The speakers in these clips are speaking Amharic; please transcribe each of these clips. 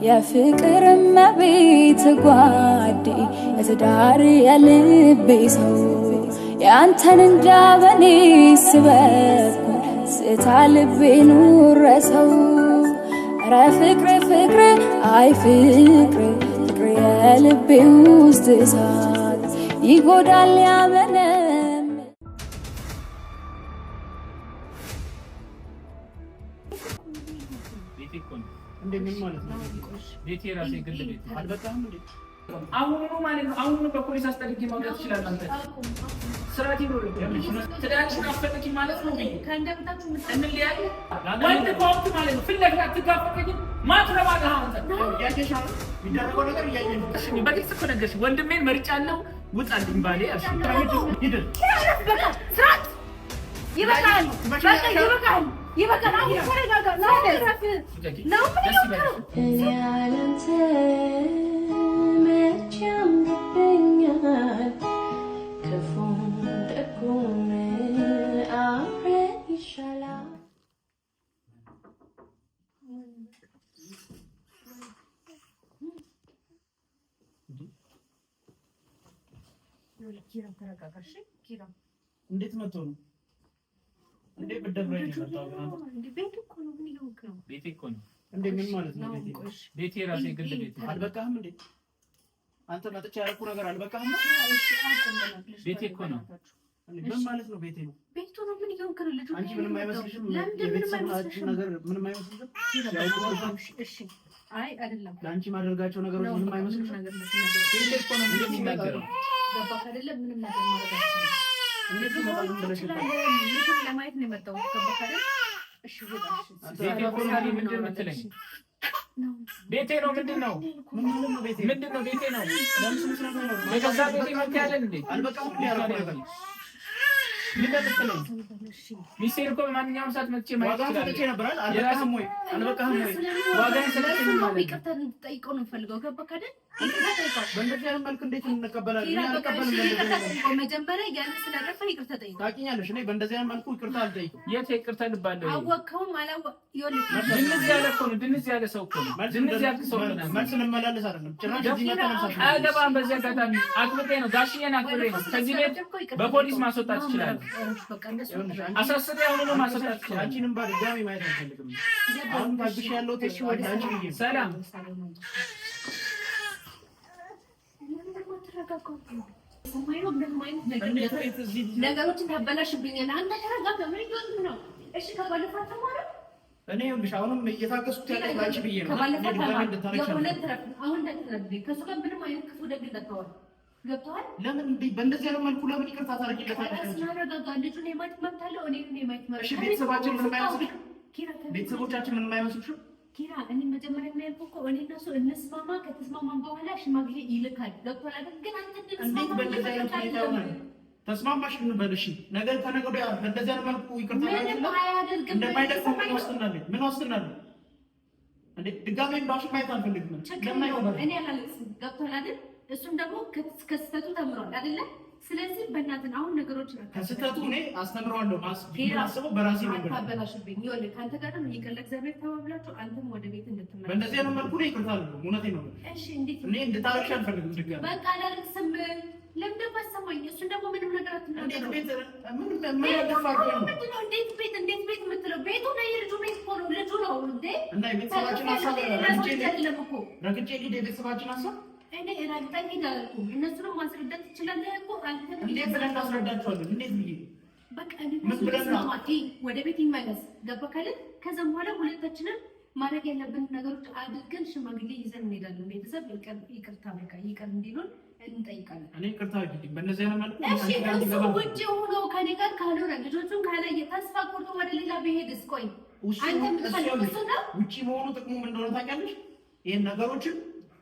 የፍቅር መቤት ጓዴ የትዳር የልቤ ሰው ያንተን እንዳበኔ ስበኩ ስታ ልቤ ኑረሰው ረ ፍቅር ፍቅር አይ ፍቅር ፍቅር የልቤ ውስጥ እሳት ይጎዳል ያመነም። አሁኑኑ ማለት ነው። አሁኑኑ በፖሊስ አስጠልጌ ማውጣት ይችላል። አንተ ስርዓት ይኑር። ትዳርሽን አስፈልጊ ማለት ነው። እንለያይ ወንድ ከሆንክ ማለት ነው። ፊት ለፊት አትጋፈጠኝም። ማትረባ ነህ አንተ። በግልጽ እኮ ነገርሽ። ወንድሜን መርጫለሁ፣ ውጣልኝ ባሌ አልሽ። ስርዓት ይበቃል። ይበቃል። ይበቃል። አሁን ተረጋጋ። እኔ ያላንተ መች ያምርብኛል፣ ክፉም ደጉም አብረን ይሻላል። እንዴት መጥቶ ነው? እንዴት ብትደፍረኝ ነው የመጣው? ቤቱ እኮ ነው። ምን እየሆንክ ነው? ቤቴ እኮ ነው። እንዴ ምን ማለት ነው? ቤቴ ቤቴ የራሴ ግል ቤት ነው። አልበቃህም እንዴ? አንተ መጥቼ ያደረኩ ነገር አልበቃህም? ቤቴ እኮ ነው። ምን ማለት ነው? ቤቴ ነው። ቤቱ ነው። ምን እየሆንክ ነው? ልጁ አንቺ ምንም አይመስልሽም? ለምንድን ምንም አይመስልሽም? ነገር ምንም አይመስልሽም? እሺ፣ አይ አይደለም። ለአንቺ ማደርጋቸው ነገሮች ምንም አይመስልሽም? ቤቴ እኮ ነው። ምንድን ነው የሚናገረው? ገባህ አይደለ? ምንም ነገር ማድረግ አልችልም። እንዴት ይመጣል ብለሽ ነው? ልጁን ለማየት ነው የመጣው። ገባህ አይደል? እሺ፣ ውጣ። እሺ፣ ቤቴ እኮ ነው። ምንድን ነው የምትለኝ? ቤቴ ነው። ምንድን ነው? ምንድን ነው? ቤቴ ነው። በገዛ ቤቴ መብት ያለን እንዴ? አልበቃህም እንዴ ያደረኩ ነገር? ምንድን ነው የምትለኝ? ሚስቴን እኮ በማንኛውም ሰዓት መጥቼ ማየት ዋጋህን ሰጥቼ እችላለሁ። ነበር አይደል? አልበቃህም ወይ? አልበቃህም ወይ? ዋጋህን ሰጥቼ ምን ማለት ነው? ይቅርታ እንድትጠይቀው ነው የምፈልገው። ገባህ አይደል? ይቅርታ ጠይቀው። በእንደዚህ አይነት መልክ እንዴት እንቀበላለን? ኪራ፣ እኔ በቃ አልቀበልም። እሺ፣ በእንደዚህ ይቅርታ አይነት መልኩ። ጠይቀው። መጀመሪያ ያንን ስላረፈ ይቅርታ ጠይቀው። ታውቂኛለሽ፣ እኔ በእንደዚህ አይነት መልኩ ይቅርታ አልጠይቅም። የት ይቅርታ ልባለሁ? አወቅኸውም ይኸውልህ፣ ድንዝ ያለ እኮ ነው። ድንዝ ያለ ሰው እኮ ነው። ድንዝ ያልክ ሰው እኮ ነው። መልስ ልመላለስ አይደለም ጭራሽ እዚህ መጥተህ መልስ አትመልስም። አያገባህም። በዚህ አጋጣሚ አክብሬ ነው ጋሽዬን አክብሬ ነው ከዚህ ቤት በፖሊስ ማስወጣት እችላለሁ። አሳስሬ አሁኑኑ ማስወጣት እችላለሁ። አንቺንም በድጋሚ ማየት አልፈልግም። አሁን ታግሼ ያለሁት አንቺ ብዬ ነው። ሰላም ነገሮችን ታበላሽብኛለህ። አንተ ተረጋጋ። ምን እየሆንክ ነው? እሺ ከባለፈው አልተማረም? እኔ ይኸውልሽ አሁንም እየታገስኩት ያለሁት ለአንቺ ብዬ ነው። ከባለፈው እኔ ድጋሚ ተማር። እንድታረግሽ የእውነት ተረፍ። አሁን እንዳትረብኝ። ከእሱ ጋር ምንም አይነት ክፉ ደግ እንዳታወራ። ገብቶሃል? ለምን እንዲህ በእንደዚህ አይነት መልኩ ለምን ይቅርታ ታደርጊለታለሽ? ቀስ አረጋጋ። ልጁን የማየት መብት አለው፣ እኔንም የማየት መብት እሺ አለኝ። ቤተሰባችን ምንም አይመስልሽም? ኪራ፣ ቤተሰቦቻችን ምንም አይመስልሽም? ኪራ፣ እኔ መጀመሪያ የሚያልኩህ እኮ እኔ እና እሱ እንስማማ። ከተስማማን በኋላ ሽማግሌ ይልካል። ገብቶሃል አይደል? ግን አንተ እንዴት እንድንስማማ በእንደዚህ አይነት ሁኔታ ይሆናል? ተስማማሽ እንበል እሺ። ነገ ከነገ ወዲያ በእንደዚህ አይነት መልኩ ይቅርታ ምንም ታደርጊለት አያደርግም። እንደማይደግመው ምን ዋስትና አለኝ? ምን ዋስትና አለኝ? እንዴ ድጋሜ ባሽን ማየት አልፈልግም። ችግር ለምን የለውም። አይሆንም? እኔ አላለቅስም። ገብቶሃል አይደል? እሱም ደግሞ ከስህተቱ ተምሯል አይደለ? ስለዚህ በእናትህ አሁን ነገሮችን ከስህተቱ እኔ አስተምረዋለሁ። ማስበው በራሴ መንገድ ነው። አታበላሽብኝ። ይኸውልህ ከአንተ ጋር ይቅር ለእግዚአብሔር ተባብላችሁ አንተም ወደ ቤት እንድትመለስ በእንደዚህ አይነት መልኩ እኔ ይቅርታ አልልም። እውነቴን ነው። እሺ፣ እንዴት እኔ እንድታረቅሽ አልፈልግም ድጋሜ። በቃ አላለቅስም። ለምን ደግሞ አሰማኝ? እሱን ደግሞ ምንም ነገር እንዴት አትናገረው። ቤት ምን ምን ያደፋ ነው? ምንድን ነው እንዴት ቤት እንዴት ቤት የምትለው? ቤቱ ነው የልጁ ቤት እኮ ነው። ልጁ ነው እንዴ? እና የቤተሰባችን ሀሳብ ረግጬ አይደለም እኮ ረግጬ ልሂድ? የቤተሰባችን ሀሳብ እኔ ረግጠኝ ሂድ አላልኩም። እነሱንም ማስረዳት ትችላለህ እኮ አንተም። እንዴት ብለን እናስረዳቸዋለን? እንዴት ብዬ በቃ ምን ብለን ነው? ወደ ቤት ይመለስ። ገባህ አይደል? ከዛም በኋላ ሁለታችንም ማድረግ ያለብን ነገሮች አድርገን ሽማግሌ ይዘን እንሄዳለን። ቤተሰብ ይቅርታ በቃ ይቅር እንዲሉን እንጠይቃለን። እኔ ይቅርታ አድርጊልኝ። በእንደዚህ አይነት መልኩ እሺ አንቺ ጋር እሱ እንዲገባ ውጭ ሆኖ ከኔ ጋር ካልሆነ ልጆቹን ካላየ ተስፋ ቆርጦ ወደ ሌላ ብሄድስ? ቆይ እሱ አንተ የምትፈልገው እሱ ነው። ውጪ መሆኑ ጥቅሙ ምን እንደሆነ ታውቂያለሽ? ይሄን ነገሮችን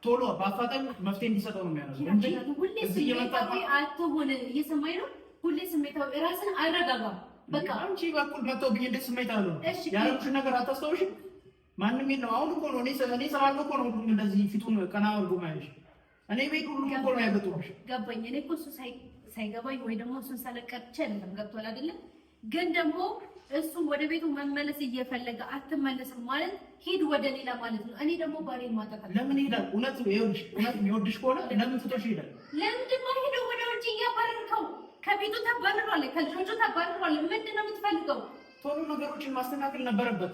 ቶሎ በአፋጣኝ መፍትሄ እንዲሰጠው ነው የሚያደርገው እንጂ ሁሌ እዚህ እየመጣ ስሜታዊ አትሁን። እየሰማኝ ነው? ሁሌ ስሜታዊ ራስን አረጋጋ። በቃ አንቺ በኩል መጥተውብኝ እንዴት ስሜት አለው? እሺ ያደረኩሽን ነገር አታስታውሽም? ማንም የለም። አሁን እኮ ነው እኔ ስላለው እኮ ነው ሁሉም እንደዚህ ፊቱን ቀና አድርጎ ማየሽ። እኔ ቤት ሁሉም እኮ ነው ያገጡብሽ። ገባኝ። እኔ እኮ እሱ ሳይገባኝ ወይ ደግሞ እሱን ሳለቀርቼ አይደለም። ገብቶሃል አይደለም? ግን ደግሞ እሱ ወደ ቤቱ መመለስ እየፈለገ አትመለስም ማለት ሂድ ወደ ሌላ ማለት ነው። እኔ ደግሞ ባሌን ማጣት ለምን ይሄዳል? እውነት ይኸውልሽ፣ እውነት የሚወድሽ ከሆነ ለምን ትቶሽ ይሄዳል? ለምንድን ነው ሄደው ወደ ውጭ እያባረርከው? ከቤቱ ተባርሯል፣ ከልጆቹ ተባርሯል። ምንድን ነው የምትፈልገው? ቶሎ ነገሮችን ማስተካከል ነበረበት።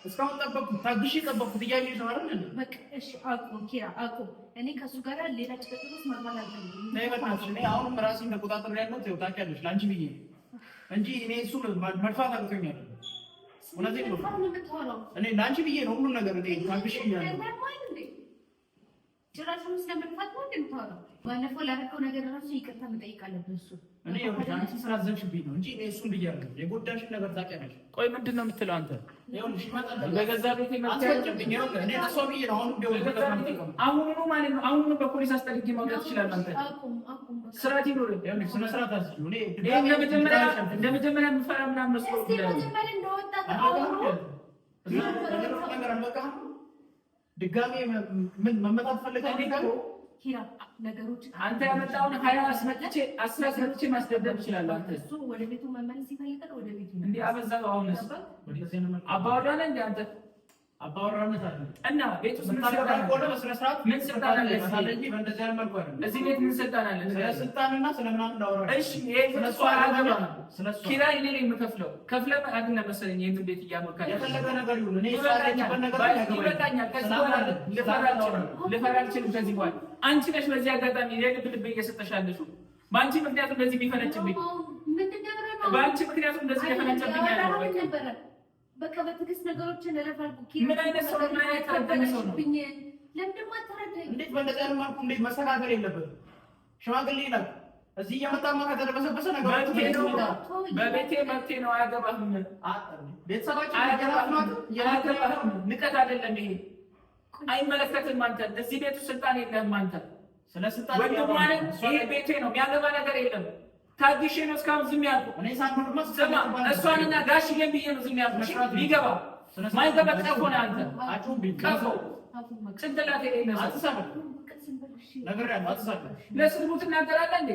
እስካሁን ጠበቅኩት፣ ታግሼ ጠበቅኩት። እያየሽ ነው አይደል? በቃ እሺ፣ አቁም ኪራ አቁም። እኔ ከእሱ ጋር ሌላ ጭቅጭቅ ውስጥ መግባት አልፈልግም። ነይ በእናትሽ። እኔ አሁንም ራሴን ተቆጣጥሬ ያለሁት ይኸው ታውቂያለሽ፣ ለአንቺ ብዬ እንጂ እኔ እሱን መድፋት አቅቶኛል። እውነቴን ነው። እኔ ለአንቺ ብዬ ነው ሁሉም ነገር እኔ ታግሼ እያለሁ ጭራሹን ስለመድፋት ነው እንደምታወራው። ባለፈው ላደረገው ነገር እራሱ ይቅርታ መጠየቅ አለብህ። እሱ እኔ ይኸውልሽ አንቺ ስላዘንሽብኝ ነው እንጂ እኔ እሱን ብዬ አይደለም። የጎዳሽን ነገር ታውቂያለሽ። ቆይ ምንድን ነው የምትለው አንተ? ይኸውልሽ ይመጣል። በገዛ ቤቴ አትፈጭብኝ። ይኸውልህ እኔ ለእሷ ብዬ ነው አሁንም ቢሆን አሁኑኑ ማለት ነው። አሁኑኑ በፖሊስ አስጠልጌ ማውጣት ትችላለህ አንተ። አቁም አቁም። በቃ ስርዓት ይኑርህ። ይኸውልሽ ስነ ስርዓት አስይዙ። እኔ ይሄ እንደመጀመሪያ የምፈራ ምናምን መስሎ እስኪ መጀመሪያ እንደወጣት አውሩ። ነገር አልበቃህም? ድጋሜ ምን መመጣት ፈልገህ ኪራ ነገሮች አንተ ያመጣውን 20 አስመጥቼ 10 አስመጥቼ ማስደብደብ እችላለሁ። አንተ እሱ ወደ ቤቱ መመለስ ይፈልጋል። ወደ ቤቱ እንዴ አበዛኸው። አሁንስ አባወራ ነህ እንዴ አንተ? አባወራነት አለ እና ቤት ውስጥ ምን ስልጣን ከሆነ በስነ ስርዓት ምን ስልጣን አለ? እንጂ በእንደዚህ አይነት መልኩ አይደለም። እዚህ ቤት ምን ስልጣን አለ? ስለ ስልጣንና ስለ ምናምን እንዳወራ። እሺ ይሄ ስለሱ አያገባህም። ኪራይ እኔ ነኝ የምከፍለው። ከፍለህ አይደለም መሰለኝ ይሄን ቤት እያኖርክ የፈለገ ነገር ይሁን እኔ ይበቃኛል። ከዚህ በኋላ ልፈራ አልችልም። ከዚህ በኋላ አንቺ ነሽ በዚህ አጋጣሚ የልብ ልብ እየሰጠሽ ያለሽው። በአንቺ ምክንያቱ እንደዚህ የሚፈነጭብኝ፣ በአንቺ ምክንያቱ እንደዚህ እየፈነጨብኝ ያለው በቃ በትዕግስት ነገሮችን እለፋልኩ። ምን አይነት ሰው ምን አይነት ረገመ ሰው ነው? ለምን ደግሞ አትረዳኝ? እንዴት በእንደዚህ አይነት መልኩ እንዴት መስተካከል የለበትም? ሽማግሌ ይላል እዚህ እየመጣማ ከተደበሰበሰ ነገሮች በቤቴ መብቴ ነው። አያገባህም። ቤተሰባችን አያገባህም። ንቀት አይደለም ይሄ፣ አይመለከትም። አንተ እዚህ ቤቱ ስልጣን የለህም። አንተ ስለ ስልጣን ወንድም ማለት ይሄ ቤቴ ነው፣ የሚያገባ ነገር የለም። ታግሼ ነው እስካሁን ዝም ያልኩህ። ስማ እሷንና ጋሽዬን ብዬ ነው ዝም ያልኩህ። ቢገባ ማይገባ ቀፎ ነህ አንተ። ቀፎ ጭንቅላት የሌለ ሰው ለስድቡ ትናገራለህ እንዴ?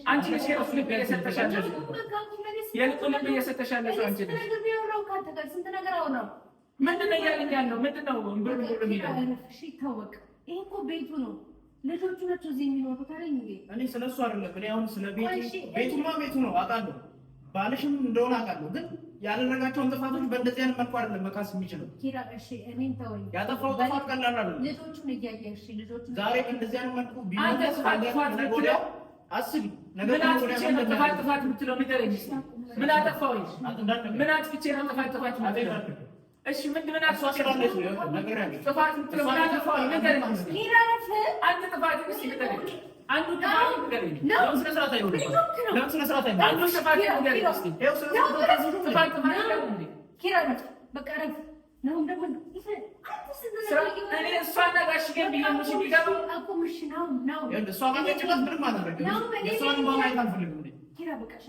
አንቺ ነሽ የእሱ ልብ እየሰጠሽ ያለሽው። የልቡ ልብ እየሰጠሽ ያለሽው አንቺ ነሽ። ምንድን ነው እያለኝ ያለው? ምንድን ነው ብር ብር የሚለው? ይሄ እኮ ቤቱ ነው። ልጆቹ ናቸው እዚህ የሚኖሩት አይደል እንዴ? እኔ ስለሱ አይደለም። እኔ አሁን ስለ ቤቱ ቤቱማ ቤቱ ነው አውቃለሁ፣ ባልሽም እንደሆነ አውቃለሁ። ግን ያደረጋቸውን ጥፋቶች በእንደዚህ አይነት መልኩ አይደለም መካስ የሚችለው። ኪራ እሺ፣ እኔን ተወኝ። ያጠፋው ጥፋት ቀላል አይደለም። ልጆቹን እያየህ እሺ፣ ልጆቹን ዛሬ በእንደዚህ አይነት መልኩ አንተ ጥፋት ጥፋት የምትለው አስቢ። ምን አጥፍቼ ነው ጥፋት ጥፋት የምትለው? ንገረኝ እስኪ። ምን አጠፋሁኝ? ምን አጥፍቼ ነው ጥፋት ጥፋት የምትለው? እሺ ምን አጥፍቼ ነው ጥፋት የምትለው? ምን አጠፋሁኝ? ንገረኝ እስኪ። አንድ ጥፋት እስኪ ንገረኝ። አንዱ ጥፋት ንገረኝ። ለምን ስነ ስርዓት አይሆንም? ለምን ስነ ስርዓት አይሆንም? አንዱ ጥፋት ንገረኝ እስኪ። ጥፋት ጥፋት ንገረኝ። ኪራ በቃ እረፍ። ነው ደግሞ እኔ እሷና ጋሽዬን ብዬ ነው እሺ የሚገባው። እሷ ጋር ምንም አላደረግም። እሷን ማየት አልፈልግም።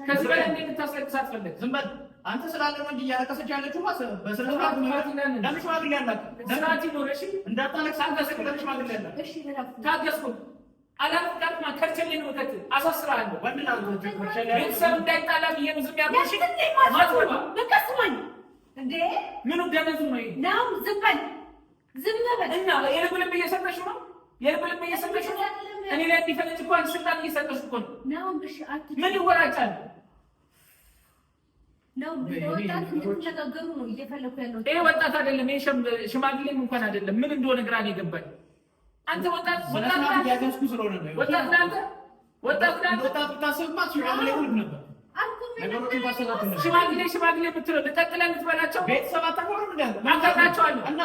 ከዚህ በላይ እንዴት ልታስለቅስ አትፈልግም? ዝም በል አንተ ስላለ ነው እንጂ እያለቀሰች ያለችው በስነ ስርዓት ለምን ሽማግሌ አላት? ስርዓት ይኖርሽ እንዳታለቅስ ለምን ሽማግሌ አላት? ታገስኩ አላፍቃትማ ከርቸሌ ነው እከት አሳስርሃለሁ። ቤተሰብ እንዳይጣላ ብዬ ነው ዝም ያልኩሽ። ማትረባ በቃ ስማኝ እንዴ ምኑ ደነዙ ነው ይሄ? ነው ዝም በል ዝም በል እና የልብ ልብ እየሰጠሽው ነው። የልብ ልብ እየሰጠሽው ነው። እኔ ላይ እንዲፈነጭ እኮ አንቺ ስልጣን እየሰጠሽው እኮ ነው። ነው እሺ፣ አትጩህ። ምን ይወራጫል? ነው ወጣት እንድትነጋገሩ ነው እየፈለኩ ያለው። ይሄ ወጣት አይደለም፣ ይሄ ሽማግሌም እንኳን አይደለም። ምን እንደሆነ ግራ ነው የገባኝ። አንተ ወጣት ወጣት ነህ፣ ወጣት ነህ አንተ ወጣት ነህ አንተ። ወጣት ብታስብማ ሽማግሌ ሁልም ነበር። ሽማግሌ ሽማግሌ የምትለው ልቀጥለህ ልትበላቸው ቤተሰብ አታከብርም እንዴ? አከብራቸዋለሁ እና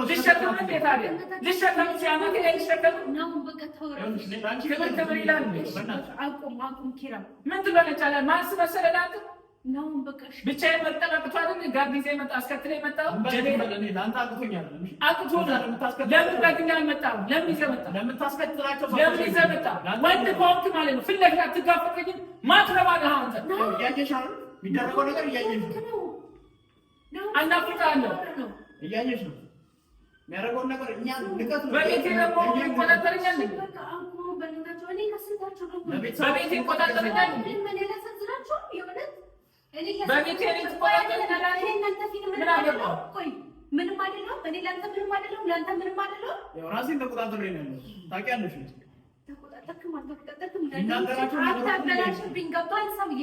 ልሸከም እንዴ ታዲያ ልሸከም ሲያመት ላይ ልሸከም ነው በቃ ተወራ። ክብር ክብር ይላል። አቁም አቁም ኪራ ምን ትበለች አለ ማንስ መሰለህ ለአንተ ነው በቃ እሺ። ብቻዬን መጠበቅ አይደል? ጋር ይዘህ መጣ አስከትለህ የመጣው አቅቶ ለምን በግኛ አልመጣም? ለምን ይዘህ መጣ? ለምን ይዘህ መጣ? ወንድ ከሆንክ ማለት ነው ፊት ለፊት አትጋፈጠኝም። ማትረባ ነህ አንተ። እያየሽ አይደል የሚደረገው ነገር እያየሽ ነው። አናፍቅሃለሁ። እያየሽ ነው የሚያደርገውን ነገር እኛ ንቀት ነው። በቤቴ ደግሞ ይቆጣጠረኛል። በቃ አቁሙ በእናታችሁ። እኔ ከስንታችሁ ነው በቤቴ ይቆጣጠረኛል። ምን ያላሳዝናችሁ የእውነት እኔ በቤቴ እኔ ትቆጣጠረኛለህ? እኔ እናንተ ፊት ምን አገባው? ቆይ ምንም አይደለም። እኔ ላንተ ምንም አይደለም፣ ላንተ ምንም አይደለም። ያው ራሴን ተቆጣጥሬ ነው ያለሁት። ታውቂያለሽ። ተቆጣጠርክም አልተቆጣጠርክም የሚናገራቸው ነገሮች አታበላሽብኝ። ገብቶሃል ሰውዬ?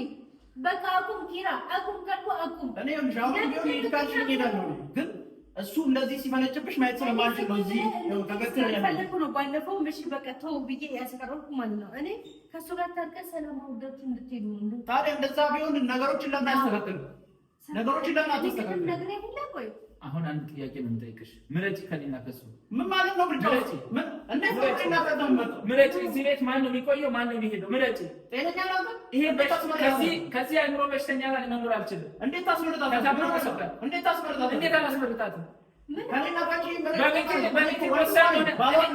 በቃ አቁም ኪራ፣ አቁም ካልኩህ አቁም። እኔ ይኸውልሽ አሁን ቢሆን ሂድ ካልሽ እሄዳለሁ። ግን እሱ እንደዚህ ሲፈነጭብሽ ማየት ስለማልችል ነው እዚህ ያው ተገትሬ ያለሁት። ስለፈለኩ ነው። ባለፈው እሺ በቃ ተው ብዬ ያስቀረብኩ ማለት ነው። እኔ ከእሱ ጋር ታርቀን ሰላም አውርዳችሁ እንድትሄዱ ነው። ታዲያ እንደዛ ቢሆን ነገሮችን ለምን አያስተካክልም? ነገሮችን ለምን አታስተካክልም? ነግሬህ የለ ቆይ አሁን አንድ ጥያቄ ነው የምጠይቅሽ። ምረጪ ከኔና ከሱ። ምን ማለት ነው ምርጫው? ምን እንዴት ነው ምርጫ ነው የምመርጠው? ምረጪ። እዚህ ቤት ማን ነው የሚቆየው? ማን ነው የሚሄደው? ምረጪ። ጤነኛ ናት? ይሄ ከዚህ አእምሮ በሽተኛ ጋር መኖር አልችልም። እንዴት ታስመርጣታለህ? እንዴት ታስመርጣታለህ? እንዴት አላስመርጣትም? ከኔና ካንቺ በቤቴ ወሳኝ ሆነ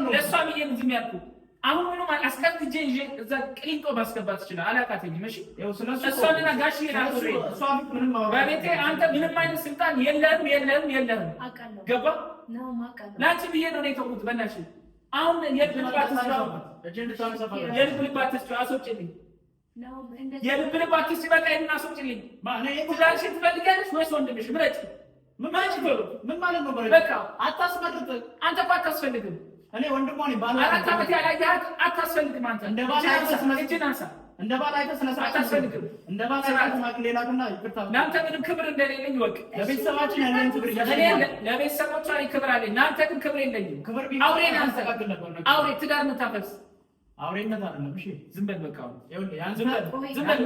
ለእሷ ብዬ ነው ዝም ያልኩት። አሁን ምንም አስቀምጬ ይዤ እዛ ቅሊንጦ ማስገባት ይችላል። አላቃተኝም። እሺ እሷንና ጋሽዬን አክብሬ በቤቴ አንተ ምንም አይነት ስልጣን የለህም፣ የለህም፣ የለህም። ገባ? ለአንቺ ብዬ ነው የተውኩት። በእናትሽ አሁን የልብ ልብ አትስጪው፣ አስወጪልኝ። የልብ ልብ አትስጪ፣ በቃ ይሄንን አስወጪልኝ። ትዳርሽን ትፈልጊያለሽ ወይስ ወንድምሽ? ምረጪ። ምን ማለት ነው? በቃ አታስመርጥ። አንተ እኮ አታስፈልግም። እኔ ወንድሟ ነኝ። ባል 4 ዓመት ያላየሃት አታስፈልግም። አንተ እንደ ባል እጅን አንሳ። እንደ ባል አይተህ ስነ ስርዓት አታስፈልግም። እንደ ባል አይተህ ሽማግሌ ላክና ይቅርታ። ለአንተ ምንም ክብር እንደሌለኝ ወቅ። ለቤተሰባችን ያለኝ ክብር እኔ ለቤተሰቦቿ እኔ ክብር አለኝ፣ ለአንተ ግን ክብር የለኝም። ክብር አውሬ ነህ አንተ፣ አውሬ ትዳር የምታፈርስ አውሬነት አይደለም። እሺ ዝም በል በቃ። ይኸውልህ ዝም በል ዝም በል።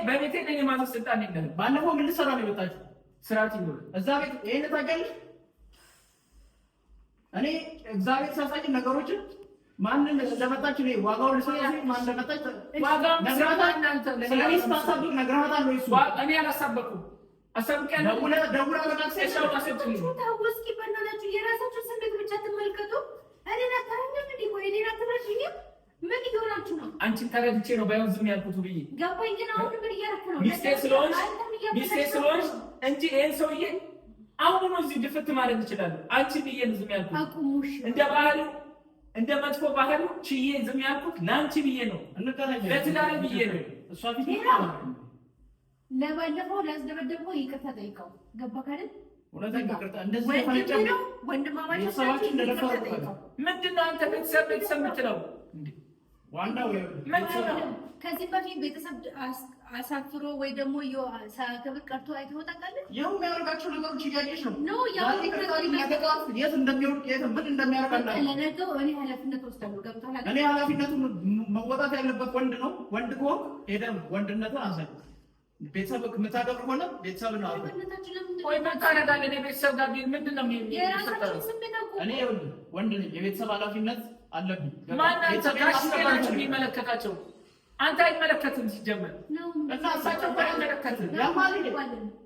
በቤቴ እኔን የማዘዝ ስልጣን የለህም። ባለፈው ምን ልትሰራ ነው የመጣችው? ስርዓት ይኑር እዛ ቤት። ይሄን ታውቂያለሽ። እኔ እግዚአብሔር ሲያሳይ ነገሮችን ማንን እንደመጣች እኔ ዋጋውን ልሰጥ ማን እንደመጣች ዋጋውን ስለኔ ስታሳብቅ ነግረሃታል ወይ? እሱ እኔ አላሳበኩም። አሳብቄያለሁ። ደውላ በታክሲ ተው እስኪ በእናታችሁ የራሳችሁን ስሜት ብቻ ትመልከቱ። እኔን አታዩኝም እንዴ? ቆይ እኔን አትረዱኝም? ምን እየሆናችሁ ነው? አንቺን ተረድቼ ነው ባይሆን ዝም ያልኩት ብዬ ገባኝ። ግን አሁን ምን እያደረክ ነው? ሚስቴ ስለሆንሽ እንጂ ይሄን ሰውዬ አሁን ነው እዚህ ድፍት ማድረግ ይችላል። አንቺ ብዬ ነው ዝም ያልኩት። አቁሙሽ። እንደ ባህሉ እንደ መጥፎ ባህሉ ችዬ ዝም ያልኩት ለአንቺ ብዬ ነው፣ ለትዳር ብዬ ነው። እሷ ፊት ለባለፈው ላስደበደበው ይቅርታ ጠይቀው። ገባህ አይደል? ምንድን ነው አንተ ቤተሰብ ቤተሰብ የምትለው? ከዚህ በፊት ቤተሰብ አሳፍሮ ወይ ደግሞ ሳያከብር ቀርቶ አይተኸው ታውቃለህ? ይኸው የሚያደርጋቸው ነገሮች እያየሽ ነው። የት እንደሚወድቅ የት ምን እንደሚያደርግ ለነገው እኔ ኃላፊነት ወስዳለሁ። ገብቶሃል? እኔ ኃላፊነቱን መወጣት ያለበት ወንድ ነው። ወንድ ከሆንክ ሄደህ ወንድነትን አሳይ። ቤተሰብ የምታከብር ከሆነ ቤተሰብ ነው። ቆይ ምን ታደርጋለህ? እኔ ቤተሰብ ጋር ምንድን ነው የራሳችሁን ስሜት አውቁ። እኔ ወንድ ነኝ፣ የቤተሰብ ኃላፊነት አለብኝ። ማናቸው ጋሽዬ ናቸው የሚመለከታቸው? አንተ አይመለከትም ሲጀመር እና እሳቸው አይመለከትም።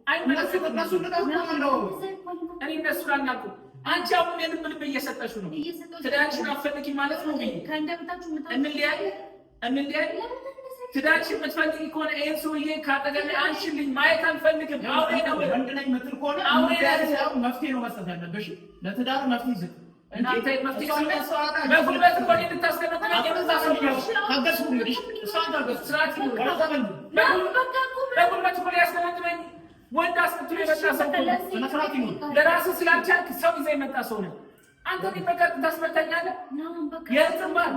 አይመለከትም። እኔ እነሱን አልናኩም። አንቺ አሁን የልብ ልብ እየሰጠሽው ነው። ትዳርሽን አትፈልጊም ማለት ነው። እንለያይ እንለያይ። ትዳርሽን የምትፈልጊ ከሆነ ይሄን ሰውዬ ካጠገቤ አንሺልኝ፣ ማየት አልፈልግም። አውሬ ነው። ወንድ ነኝ የምትል ከሆነ መፍትሄ ነው መስጠት ያለብሽ። ለትዳር መፍትሄ ስጥ። እናንተ መፍትሄ በጉልበት እኮ እኔን ልታስገነጥለኝ በጉልበት እኮ ሊያስገነጥለኝ ወንድ አስከትሎ የመጣ ሰው ለራስህ ስላልቻልክ ሰው ይዘህ የመጣ ሰው ነህ። አንተ ግን በቃ ታስመታኛለህ። የእህትህን ባል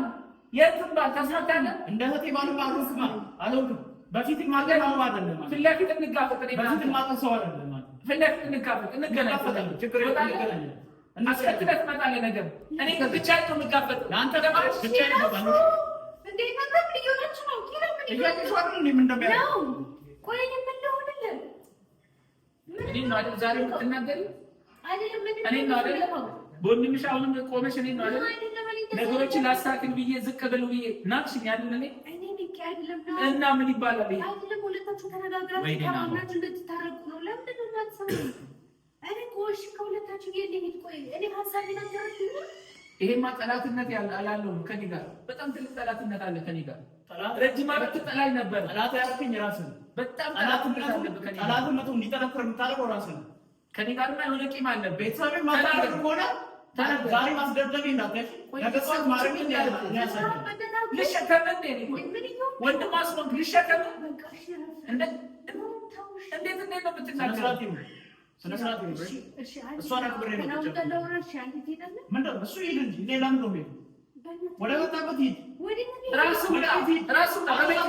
የእህትህን ባል ታስመታለህ። እንደ እህቴ ባልም አልሆንክም አልሆንክም። በፊት ማቀን አይደለም፣ ፊት ለፊት እንጋፈጥ። በፊት ማቀን ሰው አይደለም። ፊት ለፊት እንጋፈጥ፣ እንገናኝ። ችግር የለም። አስከትለህ ትመጣለህ። ነገር እኔ ግን ብቻዬን ነው የምጋፈጠው። ለአንተ ደግሞ ብቻዬን ነው። እንዴ እናንተ ምን እየሆናችሁ ነው? ኪራ ምን እያየሽው አይደል? እኔ ምን እንደሚያደርግ ቆይ እኔ ምን ልሆንልህ? እኔን ነው አይደል ዛሬ የምትናገሪው? አይደለም እኔን ነው አይደል? በወንድምሽ አሁንም ቆመሽ እኔን ነው አይደል? ነገሮችን ላስተካክል ብዬ ዝቅ ብል ብዬ ናቅሽኝ አይደል? እኔ እኔ ንቄ አይደለም እና ምን ይባላል ይሄ? አይደለም ሁለታችሁ ተነጋግራችሁ ተማምናችሁ እንድትታረቁ ነው። ለምንድን ነው የማትሰሙኝ? እኔ ቆሽ ከሁለታችሁ የለኝም። ቆይ እኔ ሀሳቤን አትረዱኝም? ይሄማ ጠላትነት አላለውም ከኔ ጋር በጣም ትልቅ ጠላትነት አለ ከኔ ጋር። ረጅም ዓመት ትጠላኝ ነበር። ጠላት ያልከኝ ራስህ ነው። በጣም ጠላትነት አለብህ ከኔ ጋር። ጠላትነቱ እንዲጠነክር የምታደርገው ራስህ ነው። ከኔ ጋርማ የሆነ ቂም አለብህ። ቤተሰብን ማታከብር ከሆነ ዛሬ ማስደብደብ እንዳትሽ ነገ ጠዋት ማድረግ ልሸከም እንዴ? ወንድም አስሮን ልሸከም እንዴት እንዴት ነው የምትናገረው? ስነ ስርዓት ይሁን። እሷን አክብሬ ነው ምንድን ነው እሱ ይሂድ እንጂ እኔ ለምን ነው የምሄደው? ወደ መጣበት ሂድ። ራሱ በቤት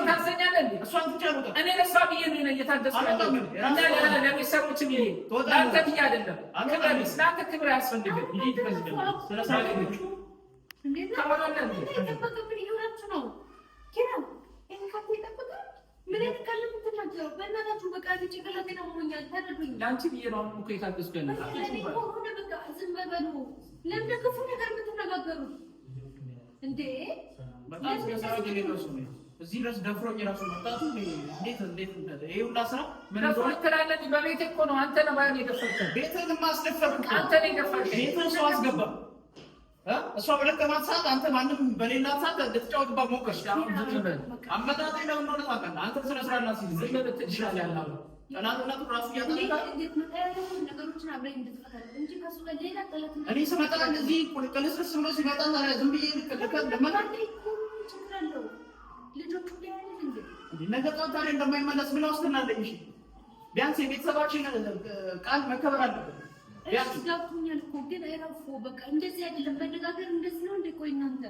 ታዘኛለህ እንዴ? እሷን ትቼ አልወጣም። እኔ ለእሷ ብዬ ነው እየታገስኩ ያለሁት እና ለቤተሰቦች ብዬ ለአንተ ብዬ አይደለም። ክብር ቢስ ለአንተ ክብር አያስፈልግም። ሂድ ከዚህ በኋላ ስነ ስርዓት ይሁን። ምን አይነት ቃል ነው የምትናገረው? በእናታችሁ በቃ ጭንቅላቴን አሞኛል፣ ተረዱኝ። ለአንቺ ብዬ ነው አሁን እኮ የታገስኩ ያለሁት። ሆነ በቃ ዝም በሉ። ለምን ክፉ ነገር የምትነጋገሩት እንዴ? በጣም ስነ ስርዓት የሌለው ሰው ነው። እዚህ ድረስ ደፍሮኝ እራሱ መምጣቱ እንዴት እንዴት ይሄ ሁላ ስራ ምን እንደሆነ ትላለህ። በቤቴ እኮ ነው። አንተ ነህ ባይሆን የደፈርከኝ። ቤትህንማ አስደፈርኩ እኮ። አንተ ነህ የደፈርከኝ። ቤትህን ሰው አስገባ። እሷ በደከማት ሰዓት አንተ ማንም በሌላት ሰዓት ልትጫወትባት ሞከርሽ። አመጣጤ ለምን እንደሆነ ታውቃለህ። አንተ ስነ ስርዓት ላስይዝ ዝም ብትል ይሻላል። አሁን ጠላትነቱ ራሱ እያጠቃ ነገሮችን አብረን እንድትፈታ እንጂ ከእሱ ጋር ሌላ ጠላት እኔ ስመጣ እንደዚህ ቅልስልስ ብሎ ሲመጣ ታዲያ ዝም ብዬ ልመጣ ልጆቹ ነገ ጠዋት ታዲያ እንደማይመለስ ምን ዋስትና አለኝ? እሺ ቢያንስ የቤተሰባችን ቃል መከበር አለበት። እሺ ገብቶኛል እኮ ግን እረፉ። በቃ እንደዚህ አይደለም መነጋገር፣ እንደዚህ ነው እንዴ? ቆይ እናንተ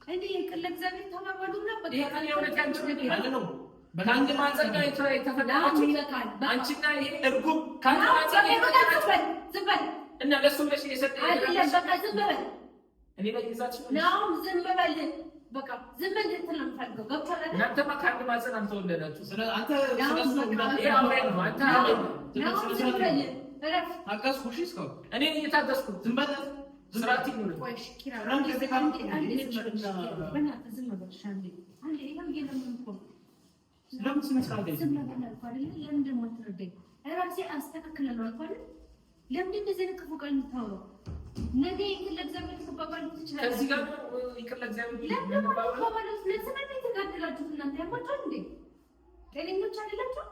እኔ ይቅር ለእግዚአብሔር ተባባሉና በቃ ይሄ የእውነት ያንቺ አለ ነው ከአንድ ማህፀን ጋር የተፈጠራችሁ አንቺና ይሄ እርጉም ከአንድ ማህፀን የተፈጠራችሁ ዝም በል እና ለእሱ ብለሽ የሰጠኝ አይደለም። በቃ ዝም በል እኔ ላይ ይዛችሁ ነው። ዝም በል በቃ ዝም እንድትል ነው የምፈልገው። ገብቶሃል አይደል? እናንተማ ከአንድ ማህፀን አልተወለዳችሁ። ስለ አንተ ስለሱ ይሄ አውሬ ነው። አንተ አውሬ ነው። ዝም በል እረፍ። አቀስኩሽ እስካሁን እኔ እየታገስኩ ዝም በል ስርዓት ይኑር። ቆይ እሺ ኪራ በእናትህ ዝም በል እሺ። አንዴ አንዴ ይኸው እየለመንኩ ነው። ለምን ስነ ስርዓት አይዝም? ዝም በል አልኩህ አይደለ? ለምንድን ነው የማትረዳኝ? እራሴ አስተካክላለሁ አልኩህ አይደል? ለምንድን እንደዚህ አይነት ክፉ ቃል የምታወራው? ነገ ይቅር ለእግዚአብሔር ትባባሉ ትችላለህ። ከዚህ ጋር ይቅር ለእግዚአብሔር ለምን የማትባባሉት? ለስንት ነው የተጋደላችሁት እናንተ? ያማችኋል እንዴ? ጤነኞች አይደላችሁ?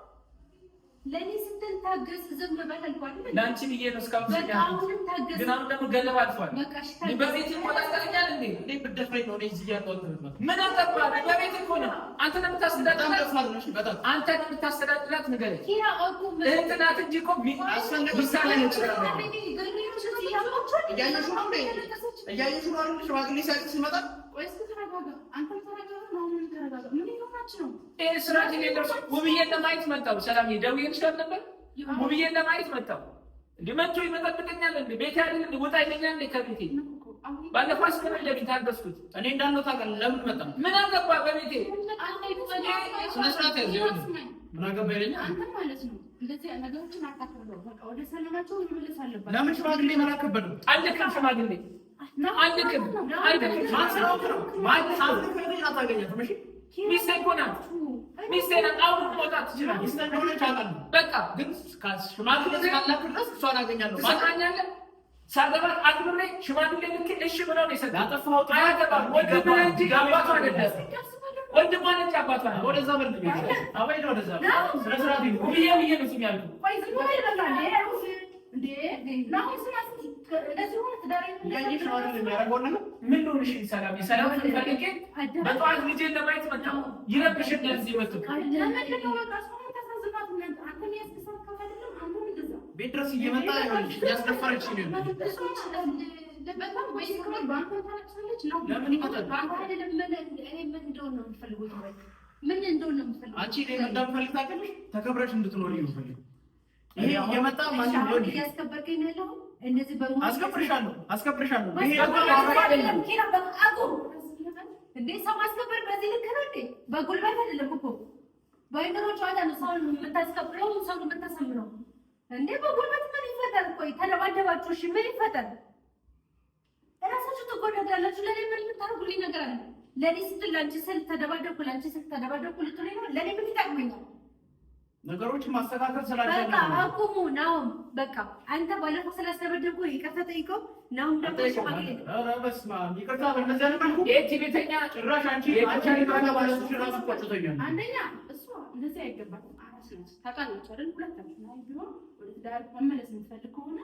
ለእኔ ስትል ታገስ፣ ዝም በል አልኩህ አይደል? ለአንቺ ብዬ ነው እስካሁን በቃ አሁንም ታገስ። ግን አሁን ደግሞ ገለብ አልፏል። በቃ እሺ ታገስ። በቤት ይቆጣጠረኛል እንዴ? እንዴት ብትደፍረኝ ነው እኔ እዚህ ያለሁት? ምን አገባህ? በቤት እኮ ነው። አንተ ነው በጣም የምታስተዳድራት፣ ደፋር ነሽ። በጣም አንተ ነው የምታስተዳድራት። ንገረኝ። ኪራ አቁም። እህት ናት እንጂ እኮ ምሳሌ ነች። እያየሽው ነው እንዴ? እያየሽው ነው አይደል? ሽማግሌ ሲያልቅ ሲመጣ ይሄ ስርዓት የሌለው ሰው ውብዬን ለማየት መጣሁ። ሰላምዬ ደውዬልሽ ነበር። ውብዬን ለማየት መጣሁ። እንደ መጥቶ ይመጠብቀኛል እንዴ? ቤቴ አይደል እንዴ? ውጣ ይለኛል እንዴ ከቤቴ? ባለፈው አስገድደኝ ታገስኩት። እኔ እንዳልነው ታውቃለህ። ለምን መጣ? ምን አገባህ በቤቴ? ስነ ስርዓት ያዝ። ይኸውልህ ምን አገባህ ይለኛል። አንተ ማለት ነው እንደዚህ ነገሮችን አታክብለው። በቃ ወደ ሰላማቸው መመለስ አለባቸው። ለምን ሽማግሌ መላክ ከበደው? አልክም፣ ሽማግሌ አልክም፣ አልክም። ማን ስለሆንክ ነው? ማን ሳትልክ እኔን አታገኛትም። እሺ ሚስቴ እኮ ናት፣ ሚስቴ ናት። አሁን መውጣት ትችላለህ። ሚስትህ እንደሆነች አውቃለሁ። በቃ ግን ሽማግሌ እስካላክ ድረስ እሷን አገኛለሁ። ትሰማኛለህ? ሳገባት አክብሬ ሽማግሌ ልክ እሺ ብለው ነው የሰጠኝ። ላጠፋኸው ጥፋት አያገባም። ወንድምህ እንጂ አባቱ አይደለም። ወንድሟ ነች፣ አባቷ ነው። ወደዛ በል አበይ ነው ወደዛ ስነ ስርዓት ይሁን። ውብዬ ብዬ ነው ስም ያልኩህ። እያየሽ ነው አይደል የሚያደርገውን ነገር? ምን ልሁን? እሺ ሰላም ሰላም ፈልጌ በጠዋት ልጄን ለማየት መጣሁ። ይረብሽኛል እዚህ መጥቶ ቤት ድረስ እየመጣ ይኸውልሽ እያስደፈረች ነው። ለምን ይመጣል? ምን እንደሆነ ነው የምትፈልጉት? ምን እንደሆነ ነው የምትፈልጉት? አንቺ እኔን እንደምፈልግ ታውቂያለሽ። ተከብረሽ እንድትኖሪ ነው የምፈልገው። ይሄ እየመጣ ማንም ሊሆን እያስከበርከኝ ነው ያለኸው። እንደዚህ በመሆን አስከብርሻለሁ፣ አስከብርሻለሁ። ይሄ አይደለም ኪራ፣ በቃ አቁም እንዴ! ሰው ማስከበር በዚህ ልክ ነው እንዴ? በጉልበት አይደለም እኮ በአይምሮ ጨዋታ ነው ሰውን የምታስከብረው፣ ሰውን የምታሰምረው እንዴ። በጉልበት ምን ይፈጠር? ቆይ ተደባደባችሁ፣ እሺ ምን ይፈጠር? እራሳችሁ ትጎዳዳላችሁ። ለእኔ ምን የምታደርጉልኝ ነገር አለ? ለእኔ ስትል ለአንቺ ስል ተደባደብኩ፣ ለአንቺ ስል ተደባደብኩ ልትሉኝ ነው? ለእኔ ምን ይጠቅመኛል? ነገሮችን ማስተካከል ስላልቻለ በቃ አቁሙ። ናሁም በቃ አንተ ባለፈው ስላስደበደብኩ ይቅርታ ጠይቀው። ናሁም ደግሞ ሽማግሌ ኧረ በስመ አብ ይቅርታ። በእንደዚህ አይነት መልኩ ይሄ ትዕቢተኛ ጭራሽ አንቺ አንቺ ይቅርታ ማለትሽ ራሱ ቆጭቶኛል። አንደኛ እሷ እንደዚህ አይገባትም። አራስ ናት ታውቃላችሁ አይደል? ሁለታችሁ አሁን ቢሆን ወደ ትዳር መመለስ የምትፈልግ ከሆነ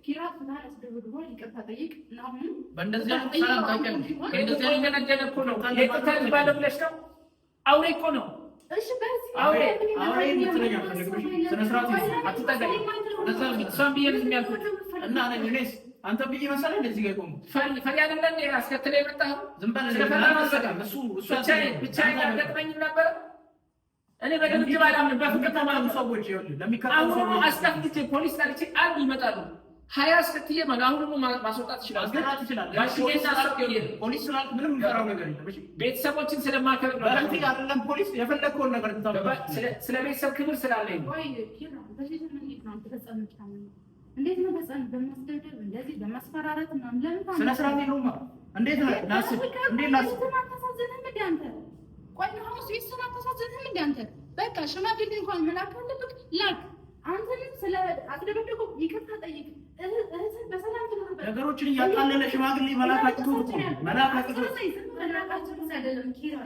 ኪራ ፍትሀን አስደብድቧል። ይቅርታ ጠይቅ። አሁን በእንደዚህ አይነት ሰላም ታውቂያለሽ። በእንደዚህ አይነት ነገር እኮ ነው ይቅርታ ልባለው ብለሽ ነው። አውሬ እኮ ነው። እሺ በዚህ አውሬ አውሬ የምትለኝ አልፈልግም። ስነ ስርዓት ይዘህ አትጠጋኝ። እሷን ብዬ ነው የሚያልኩት እና እኔስ አንተ ብዬ መሰለህ እንደዚህ ጋር የቆምኩት። ፈሪ አይደለም አስከትለህ የመጣኸው። ዝም በል እሱ እሱ ብቻዬን አልገጥመኝም ነበረ። እኔ በድብድብ አላምንም። በፍቅር ተማሩ ሰዎች ይኸውልህ፣ ለሚከተሉ ሰዎች አስከፍቼ ፖሊስ ጠርቼ አንድ ይመጣሉ። 20 አስከትዬ ማለት አሁን ደግሞ ማስወጣት ይችላል። ማስወጣት ይችላል። ፖሊስ ስላልክ ምንም የምፈራው ነገር የለም። እሺ ቤተሰቦችን ስለማከብር ነው። በረንቲ አይደለም ፖሊስ የፈለግከውን ነገር ስለ ቤተሰብ ክብር ስላለኝ ነው። እንዴት ነው በጸን በማስደብደብ እንደዚህ በማስፈራራት ምናምን ለምን ስነ ስርዓት የለውም። እንዴት ላስብ እንዴት ላስብ? አታሳዝንህም እንዴ አንተ? ቆይ ነው እሱን አታሳዝንህም እንዴ አንተ? በቃ ሽማግሌ እንኳን መላክ አለብህ ላክ። አንተንም ስለ አስደበደበው ይቅርታ ጠይቅ። እህትህን በሰላም ትኖርበት። ነገሮችን እያቃለለ ሽማግሌ መላክ አቅቶት እኮ ነው። መላክ አቅቶት አይደለም ኪራ፣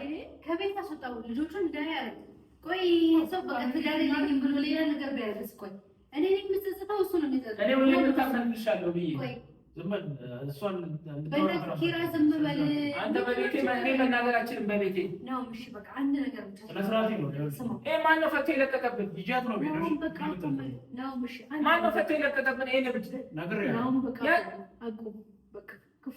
ከቤት አስወጣው ልጆቹን እንዳያረግ። ቆይ ሰው በቃ ትዳር የለኝም ብሎ ሌላ ነገር ቢያደርግስ? ቆይ እኔ ነኝ የምጸጸተው፣ እሱ ነው የሚጸጸተው። እኔ ሁሌም እታመንልሻለሁ ብዬ ዝም በል እሷን ኪራ ዝም በል አንተ። በቤቴ እኔ መናገር አልችልም። በቤቴ ነው። እሺ በቃ አንድ ነገር ብቻ ስነ ስርዓት ይኑር። ይሄ ማነው ፈቶ የለቀቀብን? ይዣት ነው ቤት በቃ ነው። እሺ ማነው ፈቶ የለቀቀብን? ይሄን ብቻ ነግሬሃለሁ። በቃ አቁም። በቃ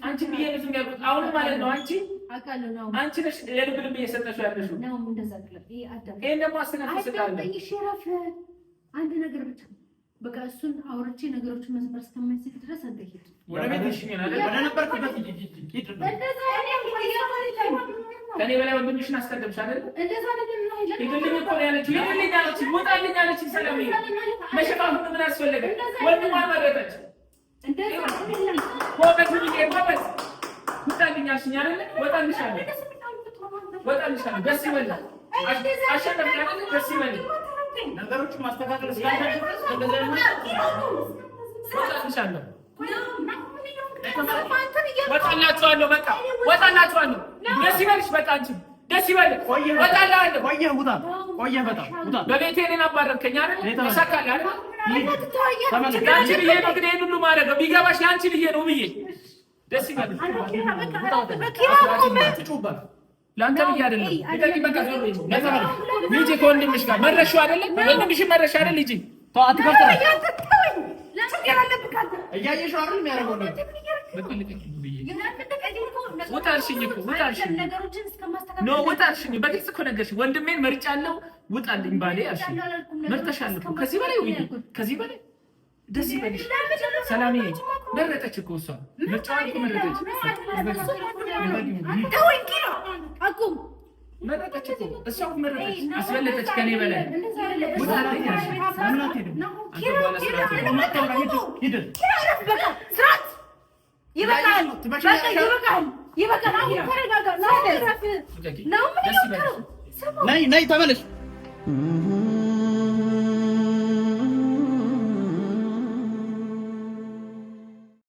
አንቺ ብዬ ነው ዝም ያልኩት። አሁንም ማለት ነው አንቺ አውቃለሁ ነው አንቺ ነሽ የልብ ልብ እየሰጠሽው ያለሽው ነው። እንደዛ አይደለም። ይሄ አዳም ይሄን ደግሞ አስተነፍስልሃለሁ። እሺ እረፍ። አንድ ነገር ብቻ በቃ እሱን አውርቼ ነገሮችን መስመር እስከማይስል ድረስ አንተ ሂድ ወደ ቤትሽ፣ ወደ ነበርክበት ሂድ። ከእኔ በላይ ወንድምሽን አስቀደምሽ አይደል? ሂድልኝ እኮ ነው ያለችው። ሂድልኝ አለችኝ፣ ውጣልኝ አለችኝ። ሰላምዬ መሸፋፈኑ ምን አስፈለገ? ወንድሟን መረጠች። ጎበዝ ብዬ ጎበዝ፣ ውጣልኝ አልሽኝ አይደለ? ወጣልሻለሁ፣ ወጣልሻለሁ። ደስ ይበልህ፣ አሸነፍሽ አይደለ? ደስ ይበልህ። ነገሮችን ማስተካከል እስካልቻልሽ ድረስ እንደዚህ ወጣልሻለሁ፣ ወጣላችኋለሁ። በቃ ወጣላችኋለሁ። ደስ ይበልሽ። በቃ አንቺ ደስ ይበልሽ። ወጣልሃለሁ። ቆየህ፣ ውጣ። ቆየህ፣ በጣም ውጣ። በቤቴ እኔን አባረርከኝ አይደል? ተሳካልህ አይደል? ለአንቺ ብዬ ነው እንግዲህ ይሄን ሁሉ ማድረገው። ቢገባሽ ለአንቺ ብዬ ነው ብዬ ደስ ይበልሽ። ለአንተ ብዬ አይደለም። ልቀቂ። በቃ ዞር በይ። ሂጂ ከወንድምሽ ጋር መረሽው አይደለ? ወንድምሽን መረሽ አይደል? ሂጂ። እያየሽው አይደል የሚያደርገው ነገር። ውጣ አልሽኝ እኮ ውጣ አልሽኝ። No ውጣ አልሽኝ። በግልጽ እኮ ነገርሽኝ። ወንድሜን መርጫለሁ፣ ውጣልኝ ባሌ አልሽኝ። መርጠሻል እኮ ከዚህ በላይ ውይ፣ ከዚህ በላይ ደስ ይበልሽ። ሰላምዬ መረጠች እኮ እሷ ምርጫዋን እኮ መረጠች። መረጠች እኮ እሷ እኮ መረጠች፣ አስበለጠች ከኔ በላይ። ውጣልኝ አልሽኝ። አንተ በኋላ ስርዓት ስርዓት ይበቃል፣ ይበቃል፣ ይበቃል። አሁን ተረጋጋ። ነይ ነይ፣ ተመለሽ።